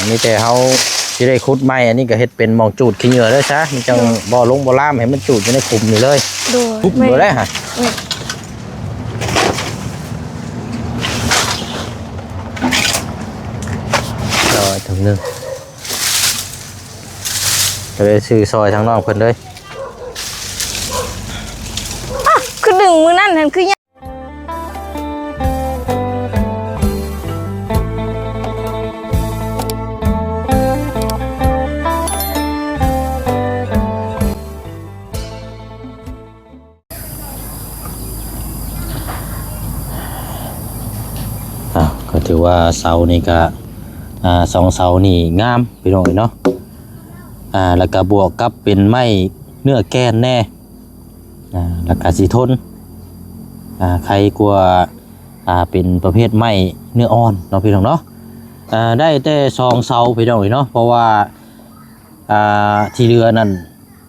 ມີແຕ່ເຮົາຊິໄດ້ຂຸດໃໝ່ ອັນນີ້ກໍເຮັດເປັນໝ່ອງຈູດຂີ້ເຫຍື້ອເລີຍຊະ ມັນຈັ່ງ ໂດຍ ບໍ່ລົງບໍ່ລາມ ໃຫ້ມັນຈູດຢູ່ໃນຂຸມນີ້ເລີຍ. ໂດຍ ຂຸມ ແມ່ນ ໂດຍແລ້ວຫັ້ນ. ແມ່ນ ໂດຍ ຖົງໜຶ່ງ ກໍເລີຍຊື້ຊ່ອຍທາງນ້ອງເພິ່ນເລີຍ. ອ້າ ຄືດຶງມື້ນັ້ນຫັ້ນຄື ອ່າ ກໍຖືວ່າເສົານີ້ກະ ອ່າ ສອງເສົານີ້ງາມພີ່ນ້ອງເອີຍເນາະ. ອ່າ ແລ້ວກະບວກກັບເປັນໄມ້ເນື້ອແກ່ນແດ່ ອ່າ ແລ້ວກະຊິທົນ ອ່າ ໄຄກວ່າ ອ່າ ເປັນປະເພດໄມ້ເນື້ອອ່ອນເນາະພີ່ນ້ອງເນາະ. ອ່າ ໄດ້ແຕ່ສອງເສົາພີ່ນ້ອງເອີຍເນາະ ເພາະວ່າ ອ່າ ທີ່ເຫຼືອນັ້ນ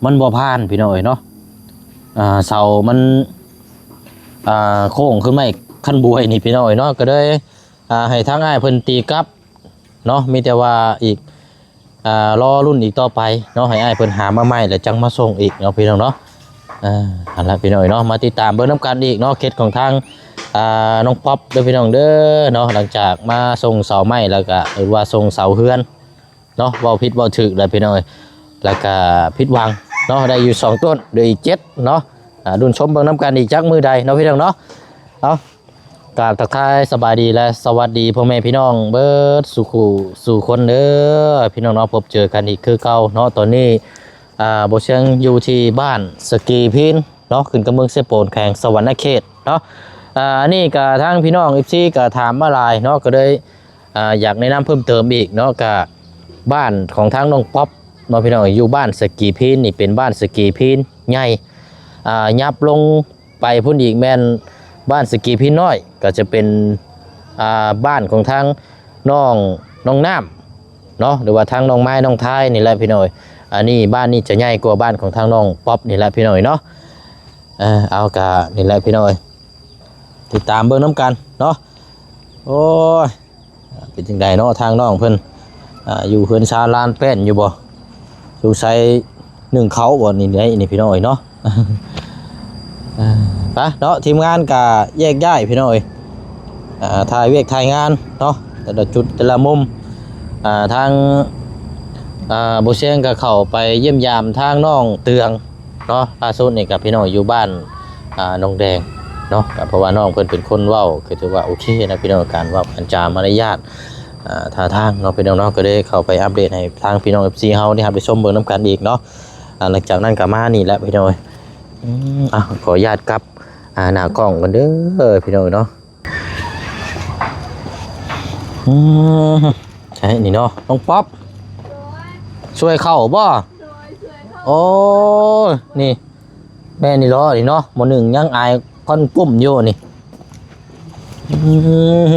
ມັນບໍ່ຜ່ານພີ່ນ້ອງເອີຍເນາະ. ອ່າ ເສົາມັນ ອ່າ ໂຄ້ງຂຶ້ນໄມ້ຄັນບວຍນີ້ພີ່ນ້ອງເອີຍເນາະ ກໍເລີຍ ອ່າ ໃຫ້ທາງອ້າຍເພິ່ນຕີກັບເນາະ. ມີແຕ່ວ່າອີກ ອ່າ ລໍລຸ້ນອີກຕໍ່ໄປເນາະ ໃຫ້ອ້າຍເພິ່ນຫາມາໃໝ່ແລ້ວຈັ່ງມາສົ່ງອີກເນາະພີ່ນ້ອງເນາະ. ອ່າ ຫັ້ນລະພີ່ນ້ອງເອີຍເນາະ ມາຕິດຕາມເບິ່ງນຳກັນອີກເນາະ ເຂດຂອງທາງ ອ່າ ນ້ອງປັອບເດີພີ່ນ້ອງເດີເນາະ. ຫຼັງຈາກມາສົ່ງເສົາໄມ້ແລ້ວກະ ຫຼືວ່າສົ່ງເສົາເຮືອນ ເນາະ ເວົ້າຜິດເວົ້າຖືກແຫຼະພີ່ນ້ອງເອີຍ ແລ້ວກະຜິດຫວັງເນາະ ໄດ້ຢູ່ສອງຕົ້ນ ເຫຼືອອີກເຈັດເນາະ. ອ່າ ລຸ້ນຊົມເບິ່ງນຳກັນອີກຈັກມື້ໃດເນາະພີ່ນ້ອງເນາະ. ເອົາ ກາບທັກທາຍສະບາຍດີ ແລະ ສະຫວັດດີພໍ່ແມ່ພີ່ນ້ອງເບິດສູ່ຄູ່ສູ່ຄົນເດີພີ່ນ້ອງເນາະ. ພົບເຈີກັນອີກຄືເກົ່າເນາະ ຕອນນີ້ ອ່າ ບໍ່ຊຽງຢູ່ທີ່ບ້ານສະກີພີນເນາະ ຂຶ້ນກັບເມືອງເຊໂປນ ແຂວງສະຫວັນນະເຂດເນາະ. ອ່າ ອັນນີ້ກະທາງພີ່ນ້ອງ ເອັຟຊີ ກະຖາມມາຫຼາຍເນາະ ກໍເລີຍ ອ່າ ຢາກແນະນຳເພີ່ມເຕີມອີກເນາະ ກະບ້ານຂອງທາງນ້ອງປັອບເນາະພີ່ນ້ອງ ຢູ່ບ້ານສະກີພີນນີ້ ເປັນບ້ານສະກີພີນໃຫຍ່ ອ່າ ຫຍັບລົງໄປພຸ້ນອີກແມ່ນບ້ານສະກີພີນນ້ອຍ ກໍຈະເປັນ ອ່າ ບ້ານຂອງທາງນ້ອງ ນ້ອງນ້ຳເນາະ ຫຼືວ່າທາງນ້ອງໄມ້ ນ້ອງທາຍນີ້ແຫຼະພີ່ນ້ອງເອີຍ. ອັນນີ້ບ້ານນີ້ຈະໃຫຍ່ກວ່າບ້ານຂອງທາງນ້ອງປັອບນີ້ແຫຼະພີ່ນ້ອງເອີຍເນາະ. ເອີ ເອົາ ກະນີ້ແຫຼະພີ່ນ້ອງເອີຍ ຕິດຕາມເບິ່ງນຳກັນເນາະ. ໂອ້ຍ ເປັນຈັ່ງໃດເນາະ ທາງນ້ອງເພິ່ນ ອ່າ ຢູ່ເຮືອນຊານລານແປ້ນຢູ່ບໍ່? ສົງໄສໜຶ້ງເຂົ້າບໍ່ນີ້ ນີ້ພີ່ນ້ອງເອີຍເນາະ. ໄປເນາະ ທີມງານກະແຍກຍ້າຍພີ່ນ້ອງເອີຍ ອ່າ ຖ່າຍວຽກຖ່າຍງານເນາະ ແຕ່ລະຈຸດແຕ່ລະມຸມ. ອ່າ ທາງ ອ່າ ບໍ່ຊຽງກະເຂົ້າໄປຢ້ຽມຢາມທາງນ້ອງເຕືອງ ເນາະ ລ່າສຸດນີ້ກໍພີ່ນ້ອງຢູ່ບ້ານ ອ່າ ໜອງແດງເນາະ ກໍເພາະວ່ານ້ອງເພິ່ນເປັນຄົນເວົ້າ ກໍຖືວ່າໂອເຄນະພີ່ນ້ອງ ການເວົ້າການຈາມາລະຍາດ ອ່າ ທ່າທາງເນາະພີ່ນ້ອງເນາະ ກໍໄດ້ເຂົ້າໄປອັບເດດໃຫ້ທາງພີ່ນ້ອງ ເອັຟຊີ ເຮົາໄດ້ຮັບໄດ້ຊົມເບິ່ງນຳກັນອີກເນາະ. ອ່າ ຫຼັງຈາກນັ້ນກໍມານີ້ແຫຼະພີ່ນ້ອງ ອືມ ອ່ະ ຂໍອະນຸຍາດກັບ ອ່າ ໜ້າກ້ອງກ່ອນເດີພີ່ນ້ອງເນາະ. ອືມ ໃຊ່ນີ້ເນາະ ນ້ອງປັອບ ໂດຍ ຊ່ວຍເຂົ້າບໍ່? ໂດຍ ຊ່ວຍເຂົ້າ. ໂອ້ຍ ນີ້ ແມ່ນນີ້ເນາະ ນີ້ເນາະ ໝໍ້ໜຶ້ງຍັງອາຍຄວັນກຸ້ມຢູ່ນີ້. ອືມ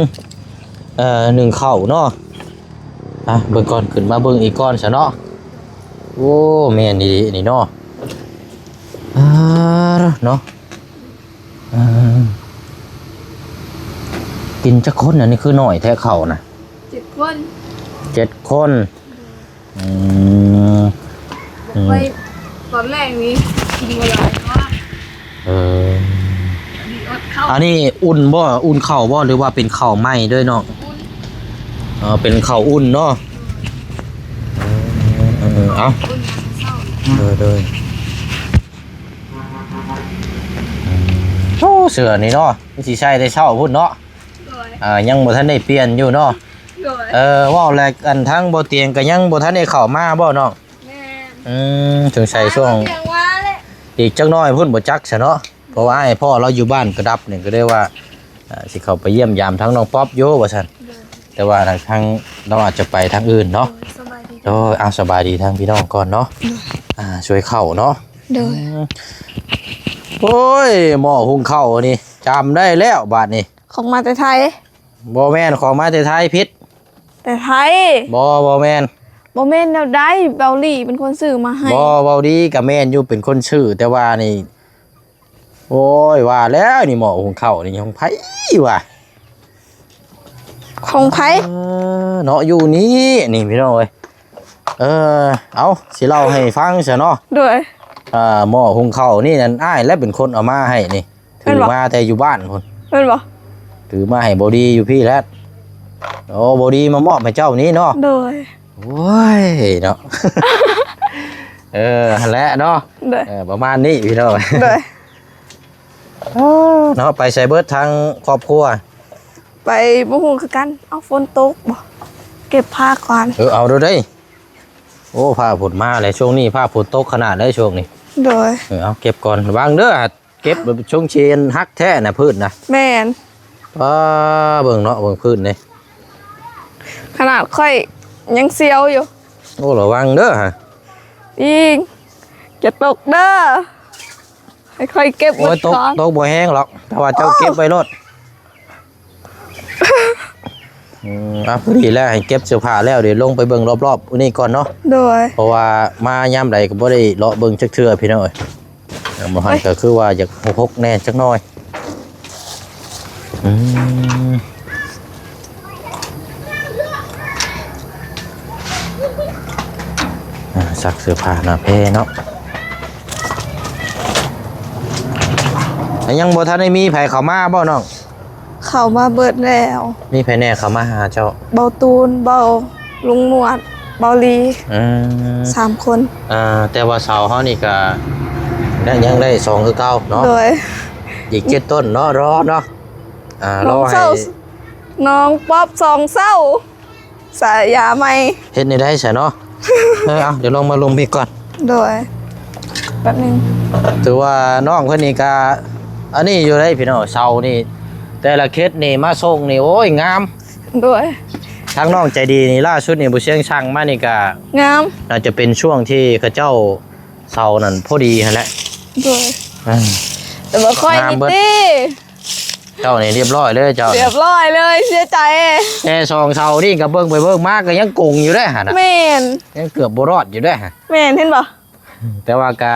ເອີ ໜຶ້ງເຂົ້າເນາະ ອ່ະ ເບິ່ງກ່ອນ ຂຶ້ນມາເບິ່ງອີກກ່ອນຊະເນາະ. ໂອ້ ແມ່ນອີ່ຫຼີນີ້ເນາະ ອ່າ ເນາະ. ອ່າ ກິນຈັກຄົນ? ອັນນີ້ຄືໜ້ອຍແທ້ເຂົ້ານະ. ເຈັດຄົນ ເຈັດຄົນ. ອືມ ໄວ້ຕອນແລກນີ້ກິນບໍ່ຫຼາຍເນາະ. ເອີ ອັນນີ້ອດເຂົ້າ ອັນນີ້ອຸ່ນບໍ່? ອຸ່ນເຂົ້າບໍ່ ຫຼືວ່າເປັນເຂົ້າໃໝ່ເດີນ້ອງ? ອຸ່ນ ເອີ ເປັນເຂົ້າອຸ່ນເນາະ. ເອີ ເອີ ເອົາ ອຸ່ນຍາມເຊົ້າ. ໂດຍ ໂດຍ. ອືມ ໂອ້ ເສື້ອນີ້ເນາະ ມັນຊິໃສ່ແຕ່ເຊົ້າພຸ້ນເນາະ. ໂດຍ ອ່າ ຍັງບໍ່ທັນໄດ້ປ່ຽນຢູ່ເນາະ. ໂດຍ ເອີ ເວົ້າແລ້ວ ອັນທາງບໍ່ຕຽງກໍຍັງບໍ່ທັນໄດ້ເຂົ້າມາບໍ່ນ້ອງ? ແມ່ນ ອືມ ສົງໄສຊ່ວງ ອີກຈັກໜ້ອຍພຸ້ນບໍ່ຈັກຊະເນາະ ເພາະວ່າອ້າຍພໍ່ລາວຢູ່ບ້ານກະດັບນີ້ ກໍເລີຍວ່າ ອ່າ ຊິເຂົ້າໄປຢ້ຽມຢາມທາງນ້ອງປັອບຢູ່ວ່າຊັ້ນ. ໂດຍ ແຕ່ວ່າທາງ ທາງລາວອາດຈະໄປທາງອື່ນເນາະ. ໂດຍ ສະບາຍດີ. ໂດຍ ອ່າ ສະບາຍດີທາງພີ່ນ້ອງກ່ອນເນາະ. ໂດຍ ອ່າ ຊ່ວຍເຂົ້າເນາະ. ໂດຍ ໂດຍ ໂອ້ຍ ໝໍ້ຫຸງເຂົ້ານີ້ ຈຳໄດ້ແລ້ວບາດນີ້ ຂອງມາແຕ່ໄທ. ບໍ່ແມ່ນ ຂອງມາແຕ່ໄທ ຜິດ ແຕ່ໄທ. ບໍ່ ບໍ່ແມ່ນ ບໍ່ແມ່ນແນວໃດ ເບົາຫຼີເປັນຄົນຊື້ມາໃຫ້. ບໍ່ ເບົາຫຼີກໍແມ່ນຢູ່ ເປັນຄົນຊື້ ແຕ່ວ່ານີ້ ໂອ້ຍ ວ່າແລ້ວນີ້ ໝໍ້ຫຸງເຂົ້ານີ້ຂອງໃຜວະ? ຂອງໃຜ? ເອີ ເນາະ ຢູ່ນີ້ ນີ້ພີ່ນ້ອງເອີຍ. ເອີ ເອົາ ຊິເລົ່າໃຫ້ຟັງຊະເນາະ. ໂດຍ. ອ່າ ໝໍ້ຫຸງເຂົ້ານີ້ນັ້ນ ອ້າຍແຫຼະເປັນຄົນເອົາມາໃຫ້ນີ້. ຖືມາແຕ່ຢູ່ບ້ານພຸ້ນ. ແມ່ນບໍ່? ຖືມາໃຫ້ບໍດີຢູ່ພີ້ແຫຼະ. ໂອ້ ບໍດີມາມອບໃຫ້ເຈົ້ານີ້ເນາະ. ໂດຍ. ໂອ້ຍເນາະ ເອີ ຫັ້ນແຫຼະເນາະ. ໂດຍ. ເອີ ປະມານນີ້ພີ່ນ້ອງ. ໂດຍ. ເອີ ເນາະ ໄປໃສເບິດທາງຄອບຄົວ? ໄປບໍ່ຮູ້ຄືກັນ. ເອົາ ຝົນຕົກບໍ່? ເກັບຜ້າກ່ອນ. ເອີ ເອົາໂດດເດ້. ໂອ້ ຟ້າຝົນມາແລ້ວ ຊ່ວງນີ້ຟ້າຝົນຕົກຂະໜາດໃດຊ່ວງນີ້. ໂດຍ. ເອີ ເອົາເກັບກ່ອນ ລະວັງເດີ. ເກັບແບບຊົງເຊນ ຫັກແທ້ນະ ພື້ນນະ. ແມ່ນ. ປ້າ ເບິ່ງເນາະ ເບິ່ງພື້ນນີ້ ຂະໜາດຂ້ອຍຍັງສ່ຽວຢູ່. ໂອ້ ລະວັງເດີ ອີງ ຢ່າຕົກເດີ. ໃຫ້ຂ້ອຍເກັບ ໂອ້ຍ ຕົກ ຕົກບໍ່ແຮງດອກ ແຕ່ວ່າເຈົ້າເກັບໄວ້ໂລດ. ອືມ ອ່ະ ພໍດີແລ້ວ ໃຫ້ເກັບເສື້ອຜ້າແລ້ວ ດຽວລົງໄປເບິ່ງລອບໆນີ້ກ່ອນເນາະ. ໂດຍ. ເພາະວ່າມາຍາມໃດກໍບໍ່ໄດ້ເລາະເບິ່ງຈັກເທື່ອພີ່ນ້ອງເອີຍ. ເອີ ບໍ່ຫັ້ນກໍຄືວ່າຢາກຫົກໆແດ່ຈັກໜ້ອຍ. ອືມ ອ່າ ຊັກເສື້ອຜ້າໜ້າແພເນາະ. ແລ້ວຍັງບໍ່ທັນໄດ້ມີໃຜເຂົ້າມາບໍ່ນ້ອງ? ເຂົ້າມາເບິດແລ້ວ. ມີໃຜແດ່ເຂົ້າມາຫາເຈົ້າ? ເບົາຕູນ, ເບົາລຸງນວດ, ເບົາລີ. ອືມ ສາມຄົນ. ອ່າ ແຕ່ວ່າເສົາເຮົານີ້ກະ ຍັງໄດ້ສອງຄືເກົ່າເນາະ. ໂດຍ. ອີກເຈັດຕົ້ນເນາະ ລໍເນາະ. ອ່າ ລໍໃຫ້ນ້ອງປອບສອງເສົາ. ສາຍາໃໝ່ ເຮັດແນວໃດຊະເນາະ? ເອີ ເອົາ ດຽວລົງມາລຸ່ມພີ້ກ່ອນ. ໂດຍ. ແປັບໜຶ່ງ. ຖືວ່ານ້ອງເພິ່ນນີ້ກະ ອັນນີ້ຢູ່ເດ້ພີ່ນ້ອງ ເສົານີ້ ແຕ່ລະເຂດນີ້ມາສົ່ງນີ້ ໂອ້ຍ ງາມ. ໂດຍ. ທາງນ້ອງໃຈດີນີ້ ລ່າສຸດນີ້ ບໍ່ຊຽງສັ່ງມານີ້ກະ ງາມ. ໜ້າຈະເປັນຊ່ວງທີ່ເຂົາເຈົ້າເສົານັ້ນພໍດີຫັ້ນແຫຼະ. ໂດຍ. ອ່າ ແຕ່ວ່າຂ້ອຍນີ້ຕິ ເຈົ້ານີ້ຮຽບຮ້ອຍເລີຍເຈົ້າ. ຮຽບຮ້ອຍເລີຍ ເສຍໃຈ. ແຕ່ສອງເສົານີ້ກໍເບິ່ງໄປເບິ່ງມາກໍຍັງກົງຢູ່ເດ້ຫັ້ນນະ. ແມ່ນ. ຍັງເກືອບບໍ່ລອດຢູ່ເດ້. ແມ່ນ ເຫັນບໍ່? ແຕ່ວ່າກໍ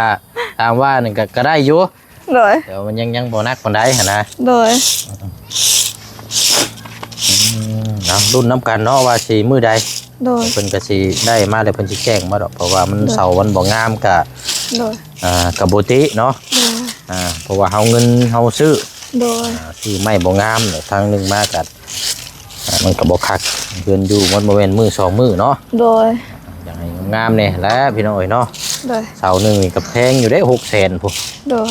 ຕາມວ່ານັ້ນກໍ ກໍໄດ້ຢູ່. ໂດຍ. ແຕ່ວ່າມັນຍັງ ຍັງບໍ່ໜັກປານໃດຫັ້ນນະ. ໂດຍ. ອືມ ເອົາ ລຸ້ນນຳກັນເນາະວ່າຊິມື້ໃດ. ໂດຍ. ເພິ່ນກໍຊິໄດ້ມາແລ້ວເພິ່ນຊິແຈ້ງມາດອກ ເພາະວ່າມັນ ໂດຍ ເສົາມັນບໍ່ງາມກໍ ໂດຍ ອ່າ ກໍບໍ່ຕິເນາະ. ໂດຍ. ອ່າ ເພາະວ່າເຮົາເງິນເຮົາຊື້. ໂດຍ. ອ່າ ຊື້ໄມ້ບໍ່ງາມ ທາງໜຶ່ງມາກໍ ອ່າ ມັນກໍບໍ່ຄັກ ເຮືອນຢູ່ມັນບໍ່ແມ່ນມື້ສອງມື້ເນາະ. ໂດຍ. ຢາກໃຫ້ງາມໆແດ່ແຫຼະພີ່ນ້ອງເອີຍເນາະ. ໂດຍ. ເສົາໜຶ່ງນີ້ກໍແພງຢູ່ເດ້ ຫົກແສນພຸ້ນ. ໂດຍ.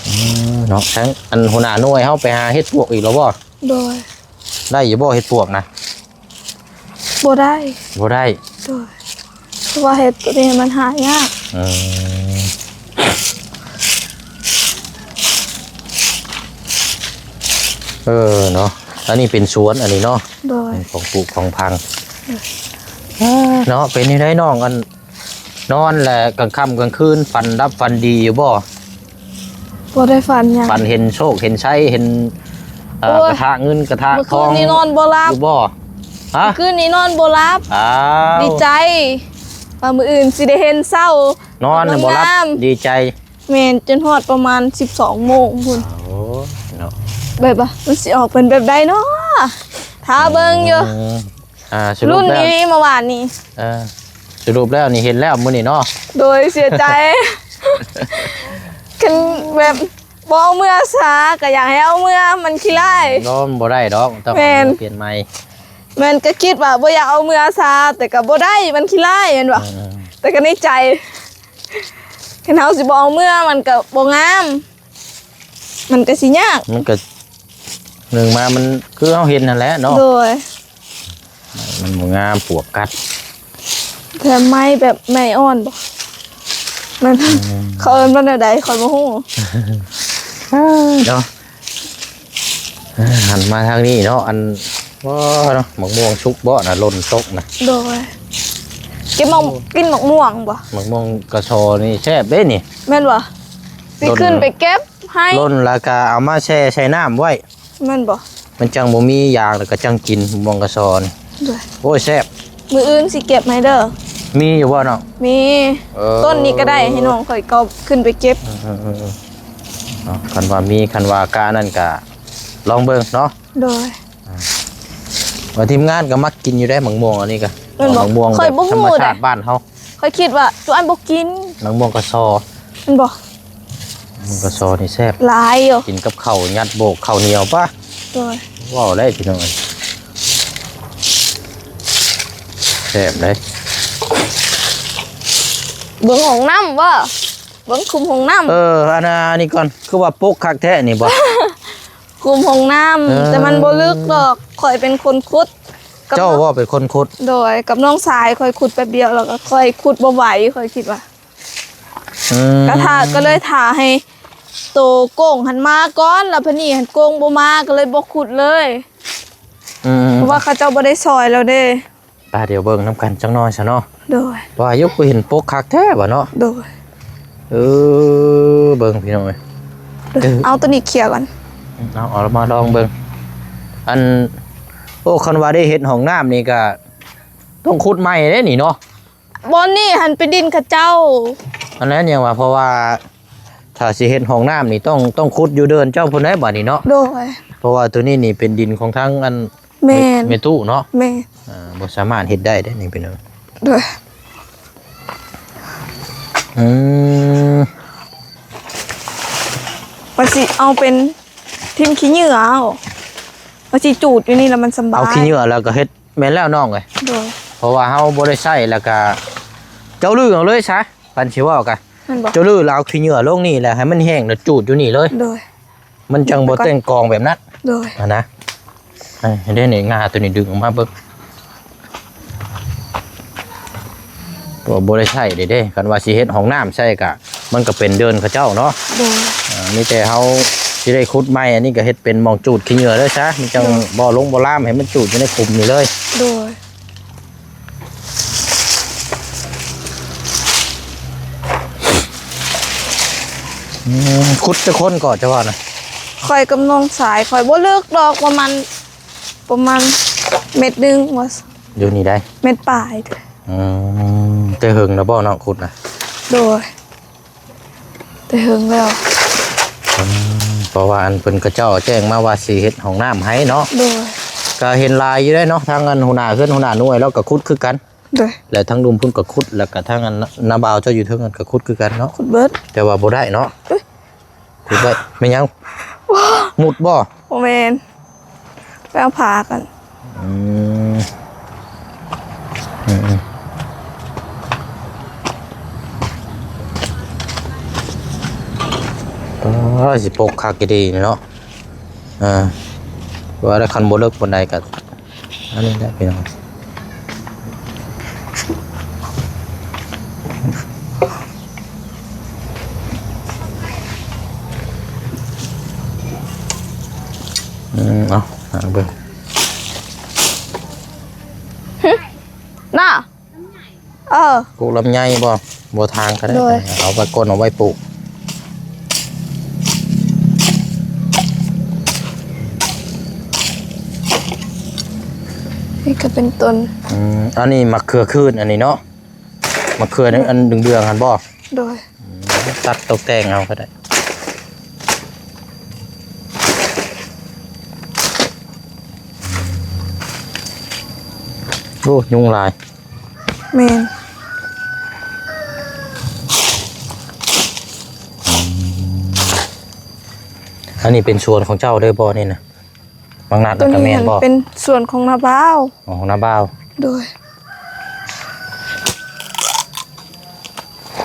ອືມ ເນາະ ທາງອັນຫົວໜ້າໜ່ວຍເຮົາໄປຫາເຮັດປວກອີກແລ້ວບໍ່? ໂດຍ. ໄດ້ຢູ່ບໍ່ເຮັດປວກນະ? ບໍ່ໄດ້. ບໍ່ໄດ້. ໂດຍ. ເພາະວ່າເຫັດຕົວນີ້ມັນຫາຍາກ. ອືມ ເອີ ເນາະ ອັນນີ້ເປັນສວນອັນນີ້ເນາະ. ໂດຍ. ຂອງປູກຂອງຝັງ. ໂດຍ. ເນາະ ເປັນຈັ່ງໃດນ້ອງ ອັນ ນອນແລ້ວກາງຄ່ຳກາງຄືນຝັນຫຼັບຝັນດີຢູ່ບໍ່? ບໍ່ໄດ້ຝັນຫຍັງ. ຝັນເຫັນໂຊກເຫັນໄຊ ເຫັນ ເອີ ໂອ້ຍ ກະທະເງິນກະທະທອງ. ມື້ຄືນນີ້ນອນບໍ່ຫຼັບຢູ່ບໍ່? ຮະ? ມື້ຄືນນີ້ນອນບໍ່ຫຼັບ. ອ້າວ ດີໃຈວ່າມື້ອື່ນຊິໄດ້ເຫັນເຊົ້າ. ນອນບໍ່ຫຼັບ ງາມ ດີໃຈ. ແມ່ນ ຈົນຮອດປະມານສິບສອງໂມງພຸ້ນ. ໂອ້ຍເນາະ ແບບວ່າມັນຊິອອກເປັນແບບໃດເນາະ? ຖ້າເບິ່ງຢູ່. ອືມ ອ່າ ສະຫຼຸບແລ້ວ ລຸ້ນອີ່ຫຼີເມື່ອວານນີ້. ເອີ ສະຫຼຸບແລ້ວນີ້ເຫັນແລ້ວມື້ນີ້ເນາະ. ໂດຍ ເສຍໃຈ ຄັນແບບບໍ່ເອົາເມືອຊາ ກໍຢາກໃຫ້ເອົາເມືອ ມັນຂີ້ລ້າຍ. ບໍ່ໄດ້ດອກ ຕ້ອງເອົາເມືອປ່ຽນໃໝ່. ແມ່ນ ກໍຄິດວ່າບໍ່ຢາກເອົາເມືອຊາ ແຕ່ກໍບໍ່ໄດ້ ມັນຂີ້ລ້າຍແມ່ນບໍ່? ເອີ ແຕ່ກໍໃນໃຈ ຄັນເຮົາຊິບໍ່ເອົາເມືອ ມັນກໍບໍ່ງາມ ມັນກໍຊິຍາກ. ມັນກໍ ໜຶ່ງມາມັນຄືເຮົາເຫັນຫັ້ນແຫຼະເນາະ. ໂດຍ. ມັນບໍ່ງາມ ປວກກັດ. ແຖມໄມ້ແບບໄມ້ອ່ອນບໍ່? ມັນ ອືມ ເຂົາເອີ້ນວ່າແນວໃດ ຂ້ອຍບໍ່ຮູ້ເນາະ. ຫັນມາທາງນີ້ເນາະ ອັນ ໂອ້ ເນາະ ໝາກມ່ວງສຸກບໍ່ນະ ຫຼົ່ນຕົກນະ? ໂດຍ. ກິນໝາກ ກິນໝາກມ່ວງບໍ່? ໝາກມ່ວງກະຊອນີ້ແຊບເດ້ນີ້. ແມ່ນບໍ່? ຊິຂຶ້ນໄປເກັບໃຫ້. ຫຼົ່ນແລ້ວກະເອົາມາແຊ່ໃສ່ນ້ຳໄວ້. ແມ່ນບໍ່? ມັນຈັ່ງບໍ່ມີຢາງ ແລ້ວກໍຈັ່ງກິນ ໝາກມ່ວງກະຊອນີ້. ໂດຍ. ໂອ້ຍ ແຊບ. ມື້ອື່ນຊິເກັບໃຫ້ເດີ. ມີຢູ່ບໍ່ນ້ອງ? ມີ. ເອີ ຕົ້ນນີ້ກໍໄດ້ ໃຫ້ນ້ອງຂ້ອຍກໍຂຶ້ນໄປເກັບ. ເອີໆໆ ເນາະ ຄັນວ່າມີ ຄັນວ່າກະນັ້ນກະ ລອງເບິ່ງເນາະ. ໂດຍ ອ່າ ວ່າທີມງານກໍມັກກິນຢູ່ໄດ໋ ໝາກມ່ວງອັນນີ້ກໍ ແມ່ນບໍ່? ໝາກມ່ວງ ຂ້ອຍບໍ່ຮູ້ ແບບທຳມະຊາດ ເດ້ ບ້ານເຮົາ. ຂ້ອຍຄິດວ່າຈຸອັນບໍ່ກິນ ໝາກມ່ວງກະຊໍ ແມ່ນບໍ່? ໝາກມ່ວງກະຊໍນີ້ແຊບ ຫຼາຍຢູ່ ກິນກັບເຂົ້າ ຍັດໂບກເຂົ້າໜຽວປະ. ໂດຍ ເວົ້າໄດ້ພີ່ນ້ອງເອີຍ ແຊບເດ້. ເບິ່ງຫ້ອງນ້ຳບໍ່? ເບິ່ງຂຸມຫ້ອງນ້ຳ. ເອີ ອັນ ອັນນີ້ກ່ອນ ຄືວ່າປົກຄັກແທ້ນີ້ບໍ່? ຂຸມຫ້ອງນ້ຳ ເອີ ແຕ່ມັນບໍ່ເລິກດອກ ຂ້ອຍເປັນຄົນຂຸດ. ເຈົ້າບໍ່ເປັນຄົນຂຸດ? ໂດຍ ກັບນ້ອງຊາຍຂ້ອຍຂຸດແປັບດຽວ ແລ້ວກໍຂ້ອຍຂຸດບໍ່ໄຫວ ຂ້ອຍຄິດວ່າ. ອືມ ກໍຖ້າ ກໍເລີຍຖ້າໃຫ້ໂຕໂກງຫັ້ນມາກ່ອນ ແລ້ວພະນີ້ຫັ້ນໂກງບໍ່ມາ ກໍເລີຍບໍ່ຂຸດເລີຍ. ອືມ ເພາະວ່າເຂົາເຈົ້າບໍ່ໄດ້ຊ່ອຍແລ້ວເດ້. ໄປ ດຽວເບິ່ງນຳກັນຈັກໜ້ອຍຊະເນາະ. ໂດຍ ວ່າຢູ່ ຄືເຫັນປົກຄັກແທ້ວ່າເນາະ. ໂດຍ ເອີ ເບິ່ງພີ່ນ້ອງເອີຍ. ເອີ ເອົາໂຕນີ້ເຂ່ຍກ່ອນ. ເອົາ ເອົາມາລອງເບິ່ງ. ອັນ ໂອ້ ຄັນວ່າໄດ້ເຮັດຫ້ອງນ້ຳນີ້ກໍຕ້ອງຂຸດໃໝ່ເດ້ນີ້ເນາະ. ບ່ອນນີ້ຫັ້ນເປັນດິນເຂົາເຈົ້າ. ອັນນັ້ນຫຍັງວ່າ ເພາະວ່າຖ້າຊິເຮັດຫ້ອງນ້ຳນີ້ ຕ້ອງ ຕ້ອງຂຸດຢູ່ເດີ່ນເຈົ້າພຸ້ນໃດ໋ບາດນີ້ເນາະ. ໂດຍ ເພາະວ່າໂຕນີ້ນີ້ເປັນດິນຂອງທາງອັນ ແມ່ນ ແມ່ຕູ້ເນາະ. ແມ່ນ ອ່າ ບໍ່ສາມາດເຮັດໄດ້ເດ້ນີ້ພີ່ນ້ອງ. ໂດຍ ອືມ ວ່າຊິເອົາເປັນຖິ້ມຂີ້ເຫຍື້ອເອົາ ວ່າຊິຈູດຢູ່ນີ້ແລ້ວມັນສະບາຍ ເອົາຂີ້ເຫຍື້ອແລ້ວກໍເຮັດ. ແມ່ນແລ້ວນ້ອງເອີຍ. ໂດຍ ເພາະວ່າເຮົາບໍ່ໄດ້ໃຊ້ ແລ້ວກະເຈົ້າຮື້ເອົາເລີຍຊະ ຄັນຊິເວົ້າກະ ແມ່ນບໍ່? ເຈົ້າຮື້ແລ້ວເອົາຂີ້ເຫຍື້ອລົງນີ້ ແລ້ວໃຫ້ມັນແຫ້ງ ແລ້ວຈູດຢູ່ນີ້ເລີຍ. ໂດຍ ມັນຈັ່ງບໍ່ແຕ່ງກອງແບບນັ້ນ. ໂດຍ ຫັ້ນນະ. ເອີ ເດ້ນີ້ ງ່າໂຕນີ້ດຶງອອກມາເບິ່ງ. ບໍ່ ບໍ່ໄດ້ໃຊ້ເດ້ ເດ້ ຄັນວ່າຊິເຮັດຫ້ອງນ້ຳໃສ່ກະ ມັນກໍເປັນເດີ່ນເຂົາເຈົ້າເນາະ. ໂດຍ ເອີ ມີແຕ່ເຮົາຊິໄດ້ຂຸດໃໝ່ ອັນນີ້ກໍເຮັດເປັນໝ່ອງຈູດຂີ້ເຫຍື້ອເລີຍຊະ ມັນຈັ່ງ ໂດຍ ບໍ່ລົງບໍ່ລາມ ໃຫ້ມັນຈູດຢູ່ໃນຂຸມນີ້ເລີຍ. ໂດຍ ອືມ ຂຸດຈັກຄົນກໍຈະວ່ານະ? ຂ້ອຍກັບນ້ອງຊາຍ ຂ້ອຍບໍ່ເລິກດອກ ປະມານ ປະມານເມັດໜຶ່ງວ່າ ຢູ່ນີ້ໄດ໋ ເມັດປາຍ. ອືມ ແຕ່ເຫິງແລ້ວບໍ່ນ້ອງຂຸດນະ? ໂດຍ ແຕ່ເຫິງແລ້ວ. ອືມ ເພາະວ່າອັນເພິ່ນ ເຂົາເຈົ້າແຈ້ງມາວ່າຊິເຮັດຫ້ອງນ້ຳໃຫ້ເນາະ. ໂດຍ ກໍເຫັນຫຼາຍຢູ່ເດ້ເນາະ ທາງອັນຫົວໜ້າເຮືອນ ຫົວໜ້າໜ່ວຍ ລາວກໍຂຸດຄືກັນ. ໂດຍ ແລະທາງລຸງພຸ້ນກໍຂຸດ ແລ້ວກໍທາງອັນນາບ່າວເຈົ້າຢູ່ເທິງນັ້ນກໍຂຸດຄືກັນເນາະ. ຂຸດເບິດ ແຕ່ວ່າບໍ່ໄດ້ເນາະ. ເອີຍ ຂຸດໄດ້ ແມ່ນຫຍັງ? ມຸດບໍ່? ບໍ່ແມ່ນ ໄປເອົາຜ້າກັນ. ອືມ ອືມ ອືມ ໂອ້ຍ ຊິປົກຄັກອີ່ຫຼີນີ້ເນາະ. ອ່າ ວ່າແລ້ວ ຄັນບໍ່ເລິກປານໃດກໍ ອັນນີ້ແຫຼະພີ່ນ້ອງ. ອືມ ເອົາ ຫາເບິ່ງ ນະ. ເອີ ປູກລຳໄຍບໍ່? ບໍ່ ທາງກໍໄດ້. ໂດຍ ເອົາໄວ້ກົ້ນ ເອົາໄວ້ປູກ. ນີ້ກໍເປັນຕົ້ນ. ອືມ ອັນນີ້ໝາກເຂືອຄືນ ອັນນີ້ເນາະ ໝາກເຂືອອັນເດືອງໆຫັ້ນບໍ່? ໂດຍ ອືມ ຕັດຕົກແຕ່ງເອົາກໍໄດ້. ໂອ້ ຍຸງຫຼາຍ. ແມ່ນ ອັນນີ້ເປັນສວນຂອງເຈົ້າເດີບໍ່ນີ້ນະ? ບັກນັດ ໂຕນີ້ ກໍແມ່ນບໍ່? ເປັນສວນຂອງນ້າບ່າວ. ອໍ ຂອງນ້າບ່າວ. ໂດຍ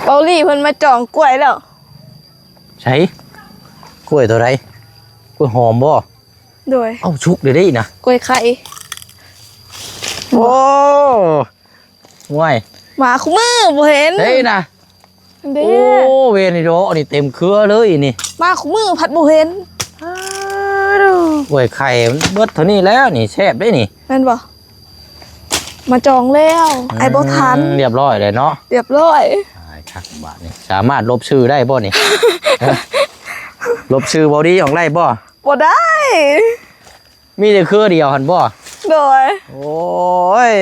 ເປົາຫຼີ່ເພິ່ນມາຈອງກ້ວຍແລ້ວ. ໃສ? ກ້ວຍໂຕໃດ? ກ້ວຍຫອມບໍ່? ໂດຍ ເອົ້າ ສຸກເດ້ນະ ກ້ວຍໄຂ່. ໂອ້ ໂອ້ຍ ມາຄູ່ມື້ບໍ່ເຫັນເດ້ນະ. ເດ້ ໂອ້ ເວນນີ້ດອກ ອັນນີ້ເຕັມເຄືອເລີຍນີ້ ມາຄູ່ມື້ພັດບໍ່ເຫັນ. ອ້າວ ໂອ້ຍ ໄຂ່ມັນເບິດເທົ່ານີ້ແລ້ວນີ້ ແຊບເດ້ນີ້ ແມ່ນບໍ່? ມາຈອງແລ້ວ ອືມ ອ້າຍບໍ່ທັນ. ລຽບຮ້ອຍແລ້ວເນາະ ລຽບຮ້ອຍ. ຕາຍຄັກບາດນີ້ ສາມາດລົບຊື່ໄດ້ບໍ່ນີ້? ຮະ ລົບຊື່ເບົາດີອອກໄດ້ບໍ່? ບໍ່ໄດ້ ມີແຕ່ເຄືອດຽວຫັ້ນບໍ່? ໂດຍ ໂອ້ຍ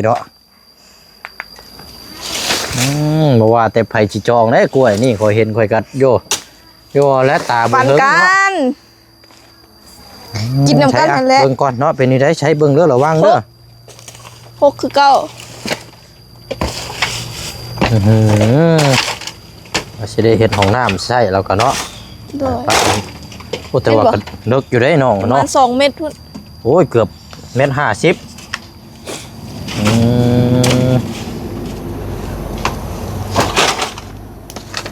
ເນາະ. ອືມ ບໍ່ວ່າແຕ່ໃຜຊິຈອງໄດ້ກ້ວຍນີ້ ຂ້ອຍເຫັນຂ້ອຍກໍໂຍ ໂຍ ແລະຕາບໍ່ເຖິງເນາະ ປັນກັນ. ກິນນຳກັນຫັ້ນແຫຼະ ເບິ່ງກ່ອນເນາະ ເປັນຈັ່ງໃດ ໃຊ້ເບິ່ງເດີ ລະວັງເດີ ຫົກຄືເກົ່າ. ອືຫື ວ່າຊິໄດ້ເຮັດຫ້ອງນ້ຳໃຊ້ແລ້ວກໍເນາະ ໂດຍ ໂອ້ ແຕ່ວ່າກໍເລິກຢູ່ເດ້ນ້ອງເນາະ ປະມານສອງເມັດພຸ້ນ ໂອ້ຍ ເກືອບເມັດຫ້າສິບ ອືມ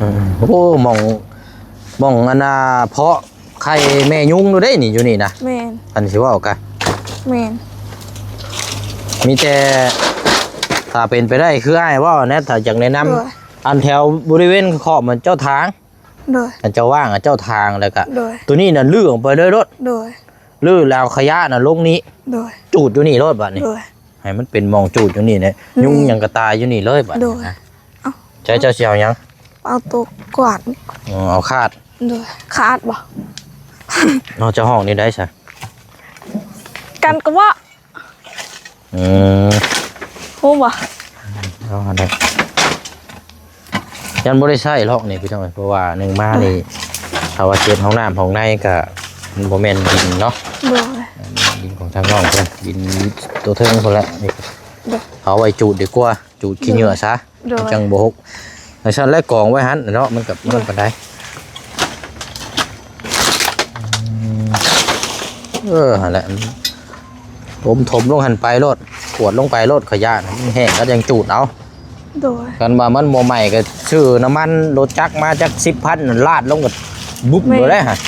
ອືມ ໂອ້ ໝ່ອງ ໝ່ອງອັນນ່າ ເພາະໄຂ່ແມ່ຍຸງຢູ່ເດ້ນີ້ ຢູ່ນີ້ນະ ແມ່ນ ຄັນຊິເວົ້າກະ ແມ່ນ ມີແຕ່ ຖ້າເປັນໄປໄດ້ ຄືອ້າຍເວົ້ານະ ຖ້າຢາກແນະນຳ ໂດຍ ອັນແຖວບໍລິເວນຂອບມັນເຈົ້າທາງ ໂດຍ ອັນເຈົ້າວ່າງ ອັນເຈົ້າທາງ ແລ້ວກະ ໂດຍ ໂຕນີ້ນະ ຮື້ອອກໄປເລີຍໂລດ ໂດຍ ຮື້ແລ້ວເອົາຂະຫຍະນະລົງນີ້ ໂດຍ ຈູດຢູ່ນີ້ໂລດບາດນີ້ ໂດຍ ໃຫ້ມັນເປັນໝ່ອງຈູດຢູ່ນີ້ແຫຼະ ແມ່ນ ຍຸງຫຍັງກໍຕາຍຢູ່ນີ້ເລີຍບາດນີ້ ໂດຍ ນະ ເອົ້າ ໃຊ້ເຈົ້າຊິເອົາຫຍັງ? ເອົາໂຕກວາດ ອໍ ເອົາຄາດ ໂດຍ ຄາດບໍ່? ເນາະ ເຈົ້າຫ້ອງນີ້ໄດ້ຊະ ກັນກະເວາະ ອືມ ຮູ້ບໍ່? ເອົາຫັ້ນແຫຼະ ຍັງບໍ່ໄດ້ໃຊ້ຫຼອກນີ້ພີ່ນ້ອງ ເພາະວ່າໜຶ່ງມານີ້ ຖ້າວ່າເຮັດຫ້ອງນ້ຳຫ້ອງໃນກະ ມັນບໍ່ແມ່ນດິນເນາະ ໂດຍ ດິນຂອງທາງນ້ອງເພິ່ນ ດິນໂຕເທິງພຸ້ນແຫຼະ ໂດຍ ເອົາໄວ້ຈູດດີກວ່າ ຈູດຂີ້ເຫຍື້ອຊະ ໂດຍ ມັນຈັ່ງບໍ່ຫົກ ຈັ່ງຊັ້ນແຫຼະ ກອງໄວ້ຫັ້ນເນາະ ມັນກໍ ໂດຍ ມັນປານໃດ ອືມ ເອີ ຫັ້ນແຫຼະ ຖົມ ຖົມລົງຫັ້ນໄປໂລດ ກວດລົງໄປໂລດ ຂະຫຍະມັນແຫ້ງແລ້ວຈັ່ງຈູດເອົາ ໂດຍ ຄັນວ່າມັນບໍ່ໃໝ່ກໍຊື້ນ້ຳມັນລົດຈັກມາຈັກສິບພັນ ລາດລົງກໍບຸບ ແມ່ນ ໂລດເດ້ ແມ່ນ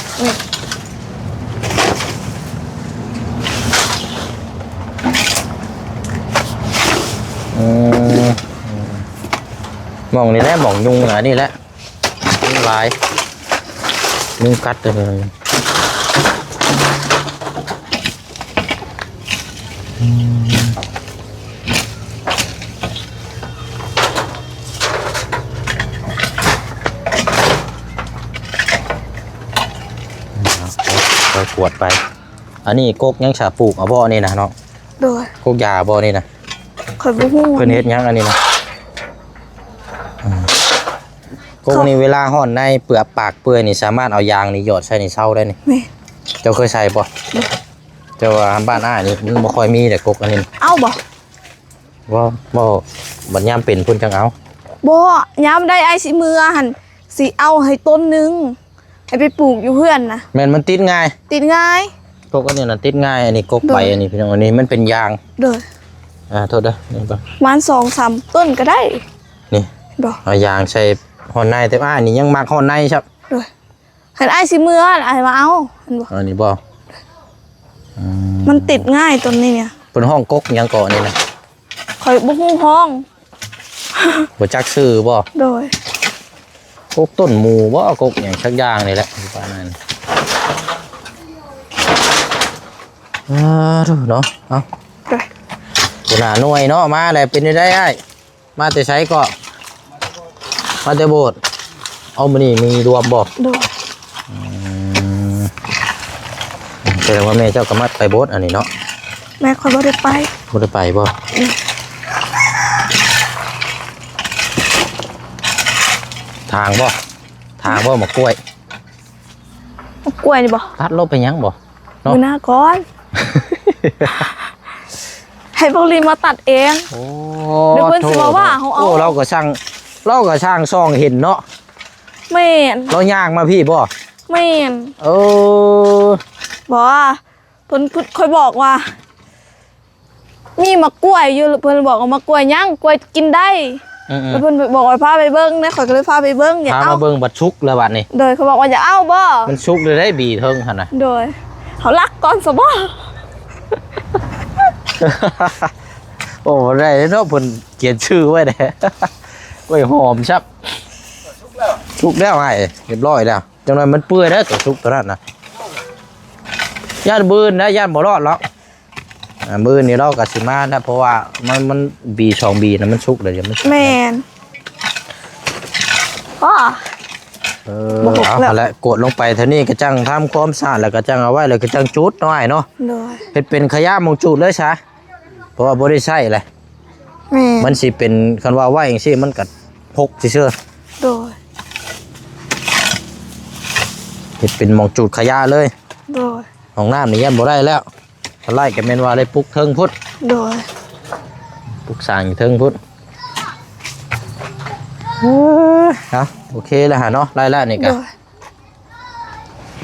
ອືມ ໝ່ອງນີ້ແຫຼະ ໝ່ອງຍຸງ ອັນນີ້ແຫຼະ ຍຸງຫຼາຍ ຍຸງກັດເລີຍ ອືມ ເອົາ ຄ່ອຍກວດໄປ ອັນນີ້ກົກຫຍັງຊະ ປູກເອົາບໍ່ນີ້ນະນ້ອງ? ໂດຍ ກົກຢາບໍ່ນີ້ນະ? ຂ້ອຍບໍ່ຮູ້ ເພິ່ນເຮັດຫຍັງອັນນີ້ນະ? ອືມ ກົກນີ້ເວລາຮ້ອນໃນເປືອກປາກເປື່ອຍນີ້ ສາມາດເອົາຢາງນີ້ຫຍອດໃສ່ນີ້ເຊົາໄດ້ນີ້ ແມ່ນ ເຈົ້າເຄີຍໃສ່ບໍ່? ແຕ່ວ່າບ້ານອ້າຍນີ້ມັນບໍ່ຄ່ອຍມີເດ້ກົກອັນນີ້ ເອົາບໍ່? ບໍ່ ບໍ່ ບັດຍາມເປັນພຸ້ນຈັ່ງເອົາ ບໍ່ ຍາມໃດອ້າຍຊິເມືອຫັ້ນ ຊິເອົາໃຫ້ຕົ້ນໜຶ່ງ ໃຫ້ໄປປູກຢູ່ເຮືອນນະ ແມ່ນ ມັນຕິດງ່າຍ ຕິດງ່າຍ ກົກອັນນີ້ນະຕິດງ່າຍ ອັນນີ້ກົກໃບ ໂດຍ ອັນນີ້ພີ່ນ້ອງ ອັນນີ້ມັນເປັນຢາງ ໂດຍ ອ່າ ໂທດເດີ ນີ້ເບິ່ງ ປະມານສອງສາມຕົ້ນກໍໄດ້ ນີ້ ເຫັນບໍ່ ເອົາຢາງໃສ່ຮ່ອນໃນ ແຕ່ວ່າອັນນີ້ຍັງມັກຮ່ອນໃນຊະ ໂດຍ ຄັນອ້າຍຊິເມືອ ອ້າຍມາເອົາ ເຫັນບໍ່ ອັນນີ້ບໍ່ ອືມ ມັນຕິດງ່າຍຕົ້ນນີ້ນະ ເພິ່ນຮ້ອງກົກຫຍັງເກາະນີ້ນະ ຂ້ອຍບໍ່ຮູ້ຮ້ອງ ບໍ່ຈັກຊື່ບໍ່? ໂດຍ ກົກຕົ້ນໝູ່ບໍ່ ກົກຫຍັງສັກຢ່າງນີ້ແຫຼະ ປະມານນັ້ນ ອ່າ ເນາະ ເອົາ ໂດຍ ຫົວໜ້າໜ່ວຍເນາະ ມາແລ້ວ ເປັນຈັ່ງໃດອ້າຍ? ມາແຕ່ໃສເກາະ? ມາແຕ່ໂບດ ເອົາ ມື້ນີ້ມີລວມບໍ່? ໂດຍ ອືມ ແສດງວ່າແມ່ເຈົ້າກໍມັກໄປໂບດອັນນີ້ເນາະ ແມ່ຂ້ອຍບໍ່ໄດ້ໄປ ບໍ່ໄດ້ໄປບໍ່? ອືມ ຖາງບໍ່? ຖາງບໍ່ໝາກກ້ວຍ? ໝາກກ້ວຍນີ້ບໍ່? ຕັດລົງໄປຫຍັງບໍ່? ເນາະ ມື້ໜ້າກ່ອນ ໃຫ້ພວກລີມາຕັດເອງ ໂອ້ ດຽວເພິ່ນຊິມາວ່າເຮົາເອົາ ໂອ້ ລາວກໍຊ່າງ ລາວກໍຊ່າງສ່ອງເຫັນເນາະ ແມ່ນ ລາວຍ່າງມາພີ້ບໍ່? ແມ່ນ ເອີ ບໍ່ ເພິ່ນ ເພິ່ນ ຂ້ອຍບອກວ່າ ມີໝາກກ້ວຍຢູ່ ເພິ່ນບອກວ່າໝາກກ້ວຍຫຍັງ ກ້ວຍກິນໄດ້ ອືມໆ ແລ້ວເພິ່ນບອກວ່າພາໄປເບິ່ງນະ ຂ້ອຍກໍເລີຍພາໄປເບິ່ງ ຢາກເອົາ ພາມາເບິ່ງບັດສຸກແລ້ວບັດນີ້ ໂດຍ ເຂົາບອກວ່າຢາກເອົາບໍ່ ມັນສຸກແລ້ວເດ້ບີເທິງຫັ້ນນະ ໂດຍ ເຮົາລັກກ່ອນຊະບໍ່ ໂອ້ ບໍ່ໄດ້ເນາະ ເພິ່ນຂຽນຊື່ໄວ້ແດ່ ໂອ້ຍ ຫອມຊັບ ສຸກແລ້ວອ້າຍ ຮຽບຮ້ອຍແລ້ວ ຈັ່ງໜ້ອຍມັນເປື່ອຍແລ້ວ ຕົວສຸກຕົວນັ້ນນະ ຢ້ານບືນນະ ຢ້ານບໍ່ລອດຫຼອກ ອ່າ ມື້ນີ້ເຮົາກໍຊິມານະ ເພາະວ່າມັນ ມັນບີສອງບີນະ ມັນສຸກແລ້ວ ດຽວມັນສຸກ ແມ່ນ ອໍ ເອີ ບໍ່ຫົກແລ້ວ ເອົາຫັ້ນແຫຼະ ກວດລົງໄປເທົ່ານີ້ກໍຈັ່ງທຳຄວາມສະອາດ ແລ້ວກໍຈັ່ງເອົາໄວ້ ແລ້ວກໍຈັ່ງຈູດເນາະອ້າຍເນາະ ໂດຍ ເຮັດເປັນຂະຫຍາໝ່ອງຈູດເລີຍຊະ ເພາະວ່າບໍ່ໄດ້ໃຊ້ແຫຼະ ແມ່ນ ມັນຊິເປັນ ຄັນວ່າໄວ້ຈັ່ງຊີ້ ມັນກໍຫົກຊື່ໆ ໂດຍ ເຮັດເປັນໝ່ອງຈູດຂະຫຍາເລີຍ ໂດຍ ຫ້ອງນ້ຳນີ້ຢ້ານບໍ່ໄດ້ແລ້ວ ຄັນໄລ່ກໍແມ່ນວ່າໄດ້ປຸກເທິງພຸ້ນ ໂດຍ ປຸກສ້າງຢູ່ເທິງພຸ້ນ. ເອີ ເອົາ ໂອເຄແລ້ວຫາເນາະ ໄລ່ແລ້ວນີ້ກະ ໂດຍ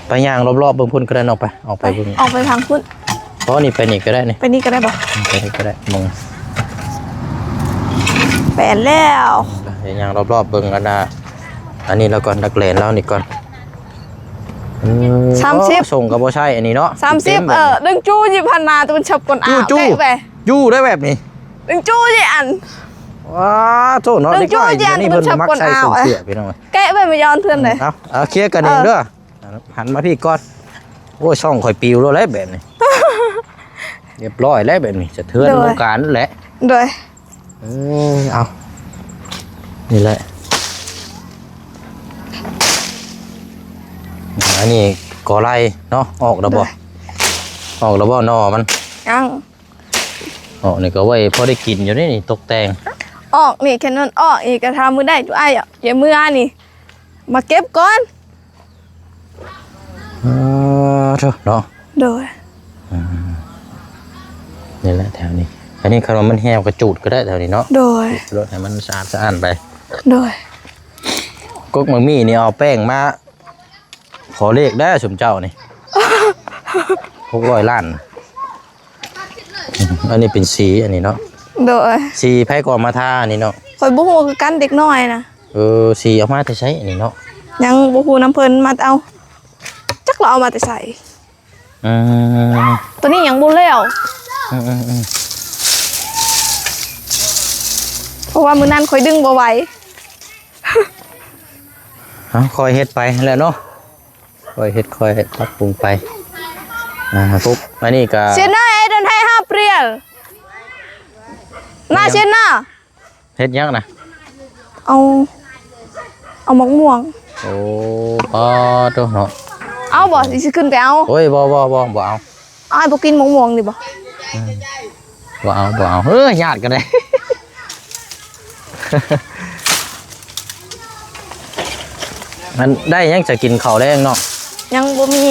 ໄປຍ່າງລອບໆເບິ່ງພຸ້ນກໍໄດ້ເນາະ ໄປ ອອກໄປເບິ່ງ ອອກໄປທາງພຸ້ນ ບໍ່ ນີ້ໄປນີ້ກໍໄດ້ນີ້ ໄປນີ້ກໍໄດ້ບໍ່ ໄປນີ້ກໍໄດ້ ເບິ່ງ ແປນແລ້ວ ໄປຍ່າງລອບໆເບິ່ງອັນນ່າ ອັນນີ້ລາວກ່ອນ ດັກແລນລາວນີ້ກ່ອນ ອືມ ສາມສິບ ໂອ້ ສົ່ງກໍບໍ່ໃຊ້ອັນນີ້ເນາະ ສາມສິບ ເອີ ດຶງຈູ້ຍິບພັນນາ ຕົວມັນຊັບກົນອາວ ຈູ້ ແກະໄປ ຈູ້ໄດ້ແບບນີ້ ດຶງຈູ້ຍິອັນ ວ້າ ໂທ້ເນາະ ດຶງຈູ້ ເດັກນ້ອຍດຽວນີ້ເພິ່ນມັກໃສ່ ເອີ ເສື້ອພີ່ນ້ອງ ແກະໄປ ບໍ່ຍອມເພິ່ນເດ້ ເອົາ ເອົາ ເຄຍກັນເອງເດີ ເອີ ຫັນມາພີ້ກ່ອນ ໂອ້ຍ ຊ່ອງຂ້ອຍປິວໂລດແຫຼະແບບນີ້ ຮຽບຮ້ອຍແລ້ວແບບນີ້ ສະເທືອນ ໂດຍ ວົງການແຫຼະ ໂດຍ ເອີ ເອົາ ນີ້ແຫຼະ ອັນນີ້ກໍໄລ່ເນາະ ອອກແລ້ວບໍ່ ໂດຍ ອອກແລ້ວບໍ່ໜໍ່ມັນ ຍັງ ອອກນີ້ກໍໄວ້ພໍໄດ້ກິນຢູ່ເດ້ນີ້ ຕົກແຕ່ງ ອອກນີ້ ແຄ່ນັ້ນ ອອກນີ້ກໍຖ້າມື້ໃດຈຸອ້າຍຢາກເມືອນີ້ ມາເກັບກ່ອນ ເອີ ໂທ້ເນາະ ໂດຍ ອືມ ນີ້ແຫຼະແຖວນີ້ ອັນນີ້ຄັນວ່າມັນແຫ້ວກໍຈູດກໍໄດ້ແຖວນີ້ເນາະ ໂດຍ ຈູດໂລດໃຫ້ມັນສະອາດສະອ້ານໄປ ໂດຍ ກົກໝາກໝີ່ນີ້ເອົາແປ້ງມາຂໍເລກໄດ້ຊຸມເຈົ້ານີ້ ຫົກຮ້ອຍລ້ານ ອັນນີ້ເປັນສີອັນນີ້ເນາະ ໂດຍ ສີໃຜກໍເອົາມາທາອັນນີ້ເນາະ ຂ້ອຍບໍ່ຮູ້ຄືກັນເດັກນ້ອຍນະ ເອີ ສີເອົາມາແຕ່ໃສອັນນີ້ເນາະ ຍັງບໍ່ຮູ້ນຳເພິ່ນ ມາແຕ່ເອົາ ຈັກລາວເອົາມາແຕ່ໃສ ອືມ ຕົວນີ້ຍັງບໍ່ແລ້ວ ອືມໆ ເພາະວ່າມື້ນັ້ນຂ້ອຍດຶງບໍ່ໄຫວ ເອົາ ຄ່ອຍເຮັດໄປຫັ້ນແຫຼະເນາະ ຄ່ອຍເຮັດຄ່ອຍປັບປຸງໄປ ອ່າ ປຸບ ອັນນີ້ກໍ Sienna, eten hei hapriel. Na Sienna. ເຮັດຫຍັງນະ? ເອົາ ເອົາໝາກມ່ວງ. ໂອ້ ປາໂທ້ເນາະ. ເອົາບໍ່? ຊິຂຶ້ນໄປເອົາ. ໂອ້ຍ ບໍ່ ບໍ່ ບໍ່ ບໍ່ເອົາ. ອ້າຍບໍ່ກິນໝາກມ່ວງນີ້ບໍ່? ອືມ ບໍ່ເອົາ ບໍ່ເອົາ. ເອີ ຍາດກໍໄດ້. ອັນ ໄດ້ຫຍັງຈະກິນເຂົ້າແລງເນາະ? ຍັງບໍ່ມີ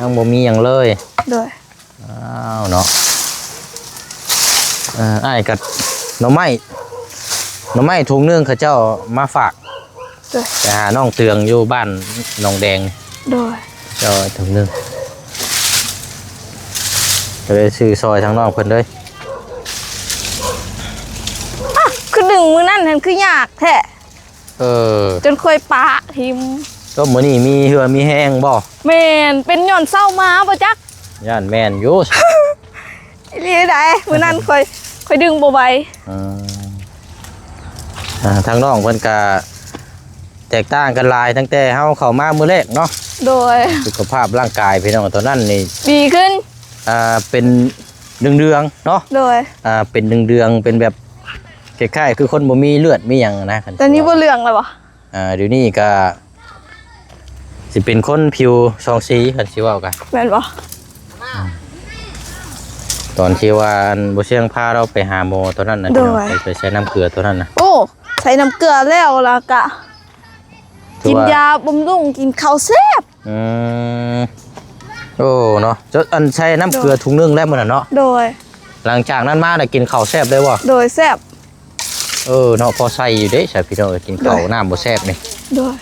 ຍັງບໍ່ມີຫຍັງເລີຍ. ໂດຍ. ອ້າວເນາະ ເອີ ອ້າຍກັບໜໍ່ໄມ້ ໜໍ່ໄມ້ຖົງໜຶ່ງເຂົາເຈົ້າມາຝາກ ໂດຍ ໄປຫານ້ອງເຕືອງຢູ່ບ້ານໜອງແດງ ໂດຍ ເຈົ້າຖົງໜຶ່ງ ກໍເລີຍຊື້ຊ່ອຍທາງນ້ອງເພິ່ນເລີຍ. ອ້າ ຄືດຶງມື້ນັ້ນຫັ້ນຄືຍາກແທ້. ເອີ ຈົນຂ້ອຍປະຖິ້ມ. ກໍມື້ນີ້ມີເຫື່ອມີແຮງບໍ່? ແມ່ນ ເປັນຍ້ອນເຊົ້າມາບໍ່ຈັກ. ຢ້ານແມ່ນຢູ່ ອີ່ຫຼີໃດ໋. ມື້ນັ້ນຂ້ອຍ ຂ້ອຍດຶງບໍ່ໄຫວ. ອືມ ອ່າ ທາງນ້ອງເພິ່ນກະແຕກຕ່າງກັນຫຼາຍ ຕັ້ງແຕ່ເຮົາເຂົ້າມາມື້ແລກເນາະ. ໂດຍ. ສຸຂະພາບຮ່າງກາຍພີ່ນ້ອງຕອນນັ້ນນີ້ດີຂຶ້ນ ອ່າ ເປັນເດືອງໆເນາະ. ໂດຍ. ອ່າ ເປັນເດືອງໆ ເປັນແບບ ຄ້າຍໆຄືຄົນບໍ່ມີເລືອດມີຫຍັງນະ. ຕອນນີ້ບໍ່ເຫຼືອງແລ້ວບໍ່? ອ່າ ດຽວນີ້ກໍຊິເປັນຄົນຜິວສອງສີ ຄັນຊິເວົ້າກັນ ແມ່ນບໍ່? ອືມ ຕອນທີ່ວ່າອັນບໍ່ຊຽງພາລາວໄປຫາໝໍຕອນນັ້ນນະ. ໂດຍ. ໄປ ໄປໃສ່ນ້ຳເກືອຕອນນັ້ນນະ. ໂອ້ ໃສ່ນ້ຳເກືອແລ້ວ ແລ້ວກະກິນຢາບຳລຸງ ກິນເຂົ້າແຊບ. ອືມ ໂອ້ ເນາະ ເຈົ້າ ອັນໃສ່ນ້ຳເກືອ ໂດຍ ຖົງໜຶ່ງແລ້ວມື້ນັ້ນເນາະ. ໂດຍ. ຫຼັງຈາກນັ້ນມາໄດ້ກິນເຂົ້າແຊບເລີຍບໍ່? ໂດຍ ແຊບ. ເອີເນາະ ພໍໃສ່ຢູ່ເດ້ ໃສ່ພີ່ນ້ອງເອີຍ ກິນເຂົ້າ ໂດຍ ນ້ຳບໍ່ແຊບນີ້. ໂດຍ.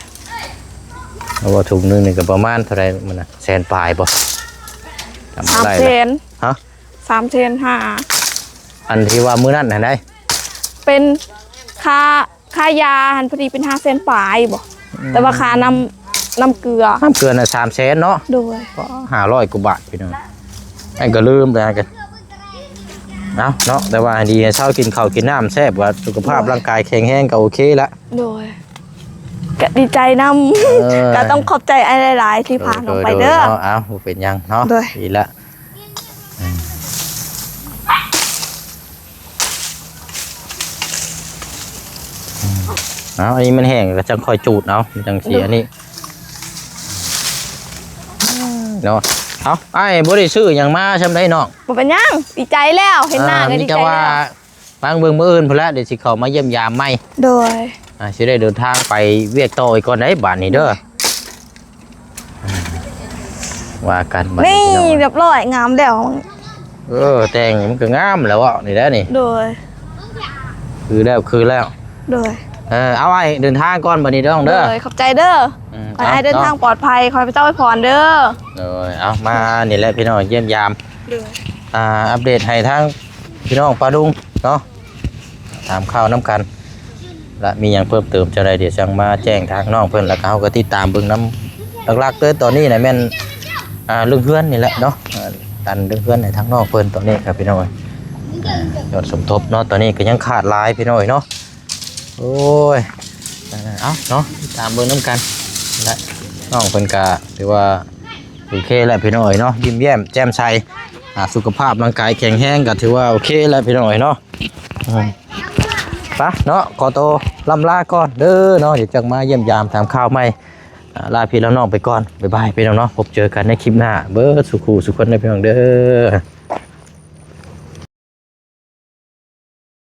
ເພາະວ່າຖົງໜຶ່ງນີ້ກໍປະມານເທົ່າໃດມື້ນັ້ນ ແສນປາຍບໍ່? ຈຳບໍ່ໄດ້ລະ. ສາມແສນ. ຮະ? ສາມແສນຫ້າ. ອັນທີ່ວ່າມື້ນັ້ນຫັ້ນໃດ? ເປັນຄ່າ ຄ່າຢາຫັ້ນພໍດີເປັນຫ້າແສນປາຍບໍ່? ອືມ ແຕ່ວ່າຄ່ານ້ຳ ນ້ຳເກືອ ນ້ຳເກືອນະ ສາມແສນເນາະ. ໂດຍ. ກໍຫ້າຮ້ອຍກວ່າບາດພີ່ນ້ອງ ອັນກໍລືມແລ້ວ ອັນກໍ ເອົາເນາະ ແຕ່ວ່າໃຫ້ດີໃຫ້ເຊົາ ກິນເຂົ້າກິນນ້ຳແຊບ ກໍສຸຂະພາບ ໂດຍ ຮ່າງກາຍແຂງແຮງ ກໍໂອເຄລະ. ໂດຍ. ກະດີໃຈນຳ. ເອີ ກະຕ້ອງຂອບໃຈອ້າຍຫຼາຍໆ ທີ່ພານ້ອງໄປເດີ. ໂດຍ ໂດຍ ເນາະ ເອົາ ບໍ່ເປັນຫຍັງເນາະ. ໂດຍ. ດີລະ. ອືມ ເອົາ ອັນນີ້ມັນແຫ້ງກໍຈັ່ງຄ່ອຍຈູດເອົາ ມັນຈັ່ງຊິ ໂດຍ ອັນນີ້ເນາະ. ເອົາ ອ້າຍບໍ່ໄດ້ຊື້ຫຍັງມາຊ່ຳໃດນ້ອງ. ບໍ່ເປັນຫຍັງ ດີໃຈແລ້ວ ເຫັນໜ້າ ອ່າ ກໍດີໃຈແລ້ວ. ມີແຕ່ວ່າມາເບິ່ງມື້ອື່ນພຸ້ນແຫຼະ ດຽວຊິເຂົ້າມາຢ້ຽມຢາມໃໝ່. ໂດຍ. ອ່າ ຊິໄດ້ເດີນທາງໄປວຽກຕໍ່ອີກກ່ອນໃດ໋ ບາດນີ້ເດີ. ໂດຍ. ວ່າກັນບັດນີ້ ນີ້ ພີ່ນ້ອງ ຮຽບຮ້ອຍ ງາມແລ້ວ. ເອີ ແຕ່ງມັນກໍງາມແລ້ວເນາະ ນີ້ແຫຼະນີ້. ໂດຍ ຄືແລ້ວ ຄືແລ້ວ. ໂດຍ ເອີ ເອົາ ອ້າຍເດີນທາງກ່ອນບັດນີ້ເດີນ້ອງເດີ. ໂດຍ ຂອບໃຈເດີ. ອືມ ຂໍໃຫ້ອ້າຍເດີນທາງປອດໄພ ຂໍໃຫ້ພະເຈົ້າອວຍພອນເດີ. ໂດຍ ເອົາ ມານີ້ແຫຼະພີ່ນ້ອງ ຢ້ຽມຢາມ ໂດຍ ອ່າ ອັບເດດໃຫ້ທາງພີ່ນ້ອງປາດຸງເນາະ ຖາມຂ່າວນຳກັນ ແລະ ມີຫຍັງເພີ່ມເຕີມຈັ່ງໃດ ດຽວຈັ່ງມາແຈ້ງທາງນ້ອງເພິ່ນ ແລ້ວກໍເຮົາກໍຕິດຕາມເບິ່ງນຳ. ຫຼັກໆເລີຍຕອນນີ້ນະແມ່ນ ອ່າ ເລື່ອງເຮືອນນີ້ແຫຼະເນາະ ອ່າ ອັນເລື່ອງເຮືອນໃຫ້ທາງນ້ອງເພິ່ນຕອນນີ້ຄັບພີ່ນ້ອງເອີຍ. ອ່າ ຍອດສົມທົບເນາະ ຕອນນີ້ກໍຍັງຂາດຫຼາຍພີ່ນ້ອງເອີຍເນາະ. ໂອ້ຍ ເອົາເນາະ ຕິດຕາມເບິ່ງນຳກັນ ແລະ ນ້ອງເພິ່ນກໍຖືວ່າໂອເຄແລ້ວພີ່ນ້ອງເອີຍເນາະ ຍິ້ມແຍ້ມແຈ່ມໃສ ອ່າ ສຸຂະພາບຮ່າງກາຍແຂງແຮງ ກໍຖືວ່າໂອເຄແລ້ວພີ່ນ້ອງເອີຍເນາະ. ອືມ ໄປເນາະ ຂໍໂຕລ່ຳລາກ່ອນເດີເນາະ ດຽວຈັກມາຢ້ຽມຢາມຖາມຂ່າວໃໝ່. ອ່າ ລາພີ່ລານ້ອງໄປກ່ອນ ບາຍບາຍພີ່ນ້ອງເນາະ ພົບເຈີກັນໃນຄລິບໜ້າ ເບິດສູ່ຄູ່ສູ່ຄົນເດີພີ່ນ້ອງເດີ.